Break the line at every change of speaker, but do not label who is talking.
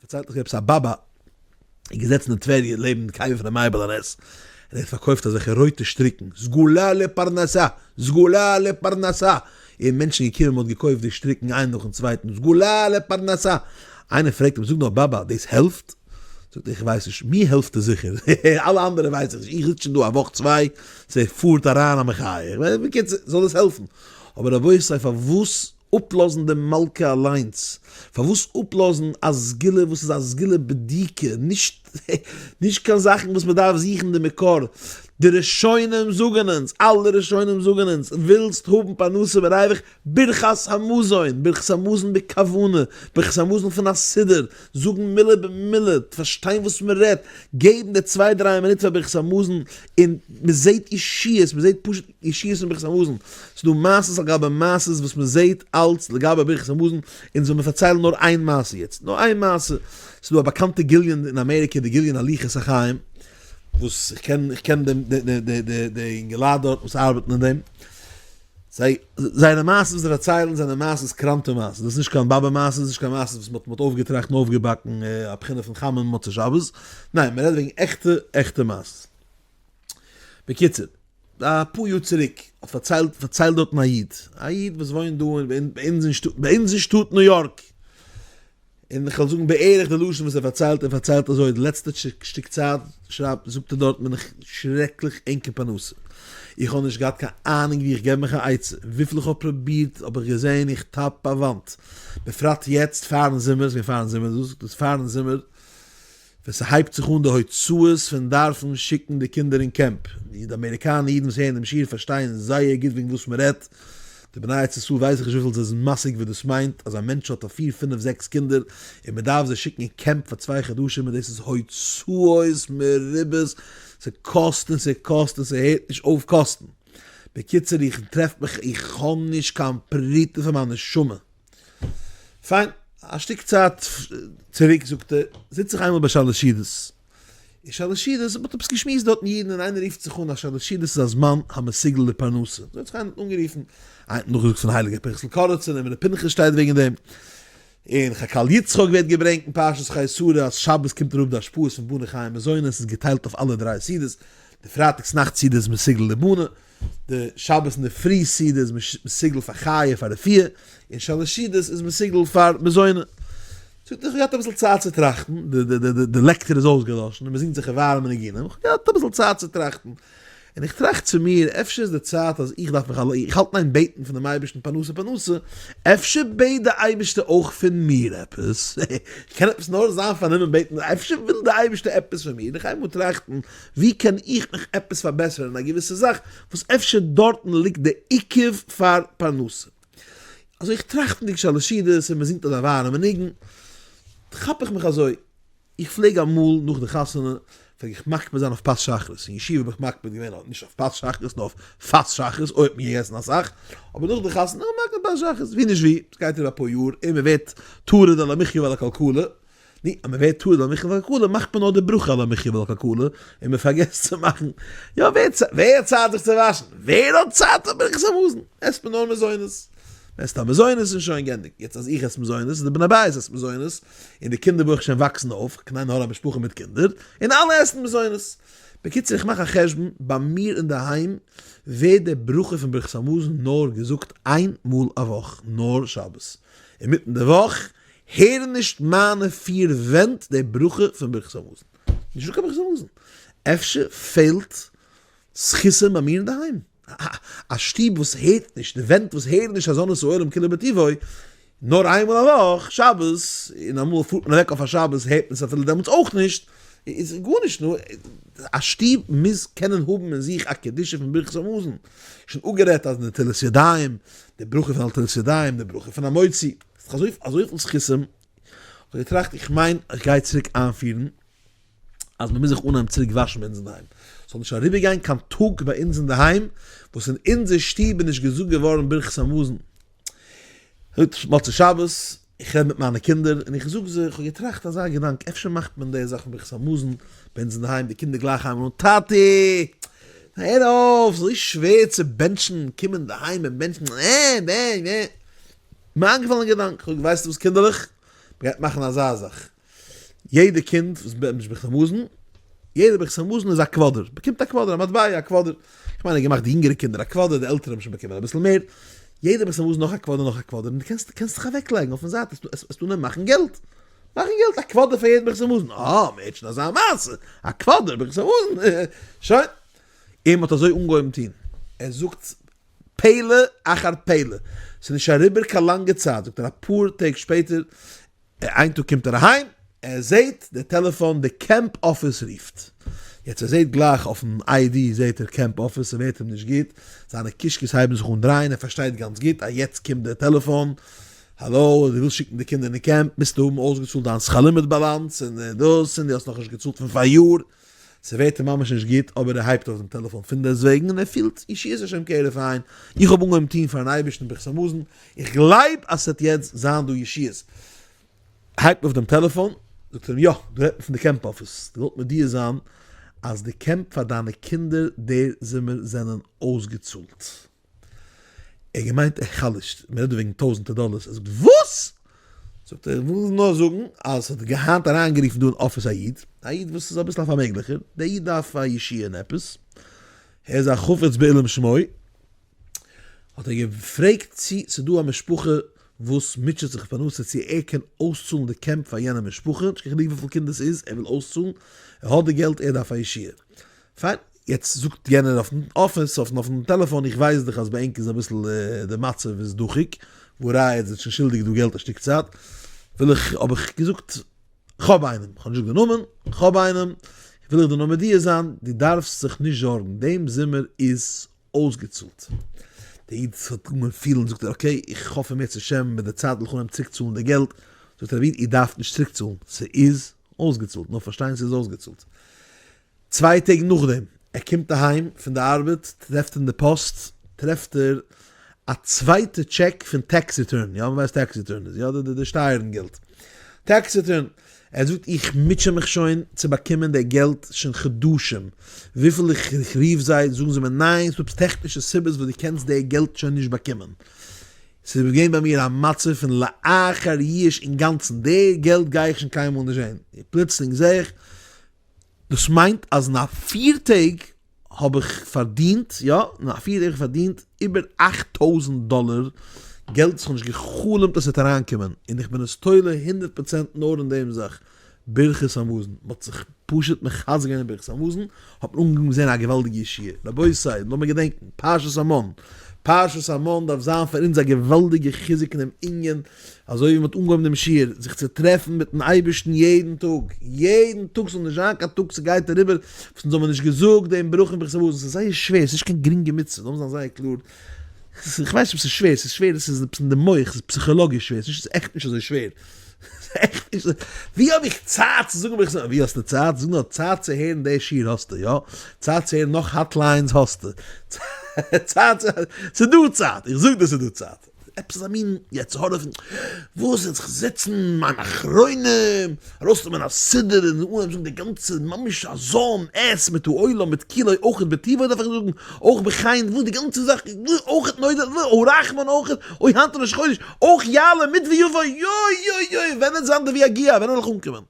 פארציילט נאך עפעס א באבא איז געזעצן אין טבריה לעבן די קבר פון ר' מאיר בעל הנס, און ער האט פארקויפט אזעלכע רויטע שטריקן, סגולה לפרנסה! סגולה לפרנסה! און מענטשן געקומען מען האט געקויפט די שטריקן איינער נאכן צווייטן, סגולה לפרנסה! איינער פרעגט אים זאג נאר באבא דאס העלפט? זאגט ער איך ווייס נישט, מיר העלפט עס זיכער, אלע אנדערע ווייס איך נישט, איך זיץ שוין דא א וואך צוויי, ס'פארט אריין א מחיה, בקיצור זאל עס העלפן, אבער רבותי פארוואס אפלאזן די מלכה אליינס? פארוואס אפלאזן א סגולה וואס איז א סגולה בדוקה, נישט נישט קיין זאכן וואס מען דארף זוכן די מקור, די ראשונים זאגן אונז, אלע ראשונים זאגן אונז, ווילסט האבן פרנסה בריווח, ברכת המזון, ברכת המזון בכוונה, ברכת המזון פון א סידור, זאגן מילה במילה, פארשטיין וואס מען רעדט, געבן די צוויי דריי מינוט פאר ברכת המזון, און מען זעט ישועות, מען זעט פשוט ישועות פון ברכת המזון, ס'איז דא מעשות על גבי מעשות וואס מען זעט אלץ לגבי ברכת המזון, אונז וועל מיר פארציילן נאר איין מעשה יעצט, נאר איין מעשה, ס'איז דא א באקאנטע גיליון אין אמעריקע די גיליון הליכות החיים, וואס איך קען איך קען דעם די אינגעלייט דארט וואס ארבעטן אין דעם, זיי זייערע מעשות וואס זיי פארציילן זענען מעשות קראנטע מעשות, דאס איז נישט קיין באבע מעשות, נישט קיין מעשות וואס מען האט אויפגעטראכט און אויפגעבאקן א בחינה פון חמין מוצאי שבת, ניין מען רעדט וועגן עכטע עכטע מעשות. בקיצור, אפאר יאר צוריק האט פארציילט פארציילט דארטן א איד, א איד וואס וואוינט דא ביי אונז אין שטאט, ביי אונז אין שטאט ניו יארק, און איך וועל זאגן בערך די לשון וואס ער פארציילט, ער פארציילט אזוי, די לעצטע שטיק צייט שרייבט זאגט ער דארט בין איך שרעקליך ענג אין פרנסה, איך האב נישט געהאט קיין אהנונג ווי איך געב מיך א עצה, וויפיל איך האב פרובירט האב איך געזען איך טאפ א וואנט, בפרט יעצט פארן זומער, ס'איז געווען פארן זומער דאס, דאס פארן זומער, ווען ס'הייבט זיך אן די הוצאות פון דארפן שיקן די קינדער אין קעמפ, די אמעריקאנע אידן וואס הערן דעם שיעור פארשטייען זייער גוט וועגן וואס מ'רעדט, די בני ארץ ישראל ווייס איך נישט וויפיל זיי זענען משיג וואס דאס מיינט אז א מענטש האט א פיר פינף זעקס קינדער און מ'דארף זיי שיקן אין קעמפ פאר צוויי חדשים און דאס איז הוצאות מרובות, ס'קאסט און ס'קאסט און ס'הערט נישט אויף קאסטן. בקיצור איך טרעף מיך איך האב נישט קיין פרוטה פאר מיין נשמה. פיין, א שטיק צייט צוריק זאגט ער, זיץ איך איינמאל ביי שלש סעודות, און שלש סעודות, מ'האט עפעס געשמועסט דארטן אידן און איינער רופט זיך אן אז שלש סעודות איז א זמן המסוגל לפרנסה, אזוי האט זיך איינער אנגערופן, איינער האט נאכגעזאגט פון הייליגער פנחס'ל קאריצער און ר' פנחס שטייט וועגן דעם, אין חקל יצחק ווערט געברענגט אין פרשת חיי שרה אז שבת קומט אראפ די השפעות פון בני חיי מזונות, ס'איז געטיילט אויף אלע דריי סעודות, די פרייטאג נאכט סעודה איז מסוגל לבנה, די שבת אינדערפרי סעודה איז מסוגל פאר חיה פאר רפואה, און שלש סעודות איז מסוגל פאר מזונות. זאגט ער, איך האב געהאט אביסל צייט צו טראכטן, די לעקטער איז אויסגעלאשן און מען זינגט זיכער ווארעמע ניגונים, איך האב געהאט אביסל צייט צו טראכטן, און איך טראכט צו מיר, אפשר איז די צייט אז איך דארף מיך אליין, איך האלט אין איין בעטן פון דעם אייבערשטן פרנסה פרנסה, אפשר בעט די אייבערשטער אויך פון מיר עפעס, איך קען עפעס נאר זיין פארנומען בעטן, אפשר וויל די אייבערשטער עפעס פון מיר, איך הייב אן טראכטן, ווי קען איך מיך עפעס פארבעסערן אין א געוויסע זאך וואס אפשר דארטן ליגט די עיכוב פאר פרנסה. אזוי איך טראכטנדיג שלש סעודות און מען זינגט אזא ווארעמע ניגון, כאפ איך מיך אזוי, איך פלעג אמאל נאך די חתונה פלעג איך מקפיד זיין אויף פת שחרית, אין ישיבה בין איך מקפיד געווען נישט אויף פת שחרית נאר אויף פת שחרית, אוי האט מען געגעסן אסאך, אבער נאך די חתונה מקפיד פת שחרית, ווי נישט ווי, עס גייט איבער אפאר יאר און מען ווערט טרוד על המחיה ועל הכלכלה, נו, אז מען ווערט טרוד על המחיה ועל הכלכלה מאכט מען נאר די ברכה על המחיה ועל הכלכלה, און מען פארגעסט צו מאכן, יא ווער האט צייט זיך צו וואשן? ווער האט צייט פאר ברכת המזון? עסט מען נאר מזונות. מען עסט א מזונות און שוין גענדיגט. יעצט אז איך עס מזונות, און די בני בית עסט מזונות, און די קינדער ברוך השם וואקסן אויף, קיין עין הרע א משפחה מיט קינדער, און אלע עסן מזונות. בקיצור איך מאך א חשבון, ביי מיר אינדערהיים ווערט די ברכה פון ברכת המזון נאר געזאגט איין מאל א וואך, נאר שבת. אינמיטן די וואך הערן נישט מיינע פיר ווענט די ברכה פון ברכת המזון. נישטא קיין ברכת המזון. אפשר פעלט זכותים ביי מיר אינדערהיים? א שטוב וואס הערט נישט, די ווענט וואס הערן נישט האזנת העולם כולו בטובו, נאר איינמאל א וואך, שבת, און אמאל פארט מען אוועק אויף א שבת הערט מען עס אפילו דעמאלטס אויך נישט, איז גארנישט, נו, א שטוב מוז קענען האבן אין זיך א קדושה פון ברכת המזון. שוין אפגערעדט אז נטילת ידיים, די ברכה פון נטילת ידיים, די ברכה פון המוציא, ס'איז דאך אזויפיל זכותים, כ'האב געטראכט איך מיין איך גיי צוריק איינפירן אז מ'מוז זיך אנהייבן צוריק וואשן ביי אונז אינדערהיים, ס'זאל נישט אריבערגיין קיין טאג ביי אונז אינדערהיים וואס אין אונזער שטוב איז נישט געזאגט געווארן ברכת המזון. מוצאי שבת, איך רעד מיט מיינע קינדער און איך זאג זיי, איך האב געטראכט אזא געדאנק, אפשר מאכט מען די זאך פון ברכת המזון ביי אונז אינדערהיים, די קינדער גלייך הייבן אן, טאטי! הער אויף, ס'איז אזוי שווער צו בענטשן, קומען אינדערהיים און בענטשן, אה, אה, אה. מיר איינגעפאלן א געדאנק, כ'האב געזאגט, ווייסטו וואס קינדערלעך, מ'גייט מאכן אזא זאך. יעדע קינד וואס בענטשט ברכת המזון, יעדע ברכת המזון איז א קוואדער, באקומט א קוואדער, א מטבע, א קוואדער, איך מיין ער האט געמאכט די יונגערע קינדער א קוואדער, די עלטערע האבן שוין באקומען אביסל מער, יעדע ברכת המזון נאך א קוואדער נאך א קוואדער, און דו קענסט קענסט זיך אוועק לייגן אויפן זייט, עס טון און מאכן געלט, מאכן געלט, א קוואדער פאר יעדן ברכת המזון, אה, מען הערט שוין אזא מעשה, א קוואדער ברכת המזון, שוין, און מען האט אזוי אנגעהויבן טון, ער זאגט פלא אחר פלא, ס'איז נישט אריבער קיין לאנגע צייט, זאגט ער אפאר טעג שפעטער, איין טאג קומט ער אהיים, ער זעהט די טעלעפאן די קעמפ אפיס רופט, יעצט ער זעהט גלייך אויפן ID זעהט ער קעמפ אפיס, ס'ווערט אים נישט גוט, זיינע קישקעס הייבן זיך אן דרייען, ער פארשטייט גאנץ גוט אז יעצט קומט די טעלעפאן, האלא, דו ווילסט שיקן די קינדער אין קעמפ, מוזטו האבן אויסגעצאלט דיין שכר לימוד balance און דאס, און דו האסט נאכנישט געצאלט פון פאריאר, ס'ווערט אים ממש נישט גוט, אבער ער הייבט אויף דעם טעלעפאן פונדעסטוועגן און ער פילט ישועת השם כהרף עין, איך האב אנגעהויבן טון פארן אייבערשטן ברכת המזון, איך גלייב אז ס'וועט יעצט זיין דא ישועות. הייבט אויף דעם טעלעפאן, זאגט ער אים, יא, דא רעדט מען פון די קעמפ אפיס, געוואלט מודיע זיין אז די קעמפ פאר דיינע קינדער דער זומער זענען אויסגעצאלט. ער האט געמיינט ער חלש'ט, מען רעדט דא וועגן טויזענטער דאללערס, ער זאגט וואס? זאגט ער איך וויל נאר זאגן אז עס האט געהיינט אריינגערופן דא אין אפיס א איד, א איד וואס איז אביסל א פארמעגליכער, דער איד דארף א ישועה אין עפעס, ער איז א חפץ בעילום שמו, האט ער געפרעגט צו ס'איז דא א משפחה וואס מוטשעט זיך פרנסה צו ער קען אויסצאלן די קעמפ פאר יענע משפחה, נישט קיין חילוק וויפיל קינדער ס'איז, ער וויל אויסצאלן, ער האט די געלט, ער דארף א ישועה. פיין, יעצט זאגט יענער אויפן אפיס, אויפן אויפן טעלעפאן, איך ווייס דאך אז ביי ענק איז אביסל די מצב איז דוחק, והא ראיה עטס זענט שוין שולדיג דא געלט א שטיק צייט, וויל איך, האב איך געזאגט, כ'האב איינעם, כ'האב נישט געזאגט די נאמען, כ'האב איינעם, וויל איך דיר נאר מודיע זיין, דו דארפסט זיך נישט זארגן, דעם זומער איז אויסגעצאלט. דער איד האט אנגעהויבן פילן, זאגט ער, okay, איך האף אם ירצה השם מיט די צייט וועל איך אנהייבן צוריקצאלן די געלט, זאגט ער, רבי איד, איר דארפט נישט צוריקצאלן, ס'איז אויסגעצאלט, נאר פארשטיין ס'איז אויסגעצאלט. צוויי טעג נאכדעם ער קומט אהיים פון די ארבעט טרעפט אין די פאסט טרעפט ער א צווייטע טשעק פון tax return, יא מ'ווייסט tax return איז יא די די שטייערן געלט, tax return, ער זאגט איך מוטשע מיך שוין צו באקומען די געלט שוין חדשים, וויפיל איך רוף זיי זאגן זיי מיר ניין ס'דא עפעס טעכנישע סיבות וואס דו קענסט די געלט שוין נישט באקומען, ס'איז געווען ביי מיר א מצב פון לאחר ייאוש אינגאנצן, די געלט גיי איך שוין קיינמאל נישט זען, פלוצלינג זע איך דאס מיינט אז אין א פיר טעג האב איך פארדינט, יא, אין א פיר טעג האב איך פארדינט איבער 8000 דאלער געלט וואס איך האב נישט גע'חלומ'ט אז ס'וועט אריינקומען, און איך בין עס תולה 100% נאר אין דעם זאך, ברכת המזון, מ'האט זיך פשוט מחזק געווען אין ברכת המזון, האט מען אנגעהויבן זען א געוואלדיגע ישועה, רבותי, לאמיר געדענקן, פרשת המן, פרשת המן דארף זיין פאר אונז א געוואלדיגע חיזוק אין דעם ענין, אזוי ווי מען האט אנגעהויבן דעם שיעור, זיך צו טרעפן מיטן אייבערשטן יעדן טאג, יעדן טאג, ס'זאל נישט זיין קיין טאג ס'גייט אריבער וואס אונז האבן נישט געזאגט דעם ברכה און ברכת המזון, ס'איז זייער שווער, ס'איז נישט קיין גרינגע מצוה, לאמיר זיין זייער קלאר, איך ווייס נישט אויב ס'איז שווער, ס'איז שווער, ס'איז עפעס אין די מח, ס'איז פסיכאלאגיש שווער, ס'איז עכט נישט אזוי שווער, ס'איז עכט נישט אזוי, ווי האב איך צייט צו זאגן ברכת המזון, ווי האסטו צייט? זאג נאר, צייט צו הערן די שיעור האסטו, יא? צייט צו הערן נאך hotlines האסטו, צייט צו, ס'איז דא צייט, איך זאג דיר ס'איז דא צייט. עפעס אזא מין יצר הרע פון וואס זיך זעצן מים אחרונים, ארויסנעמען א סידור און אנהייבן זאגן די גאנצע ממש הזן את מיט העולם מיט כולו אויכעט בטובו דארף איך זאגן, אויך בחן וואס די גאנצע זאך אויכעט נודע הרחמן אויכעט אוי היינט איז ראש חודש אויך יעלה מיט ויבוא יוי יוי יוי ווען וועט זיין די ויגיע ווען וועל איך אנקומען.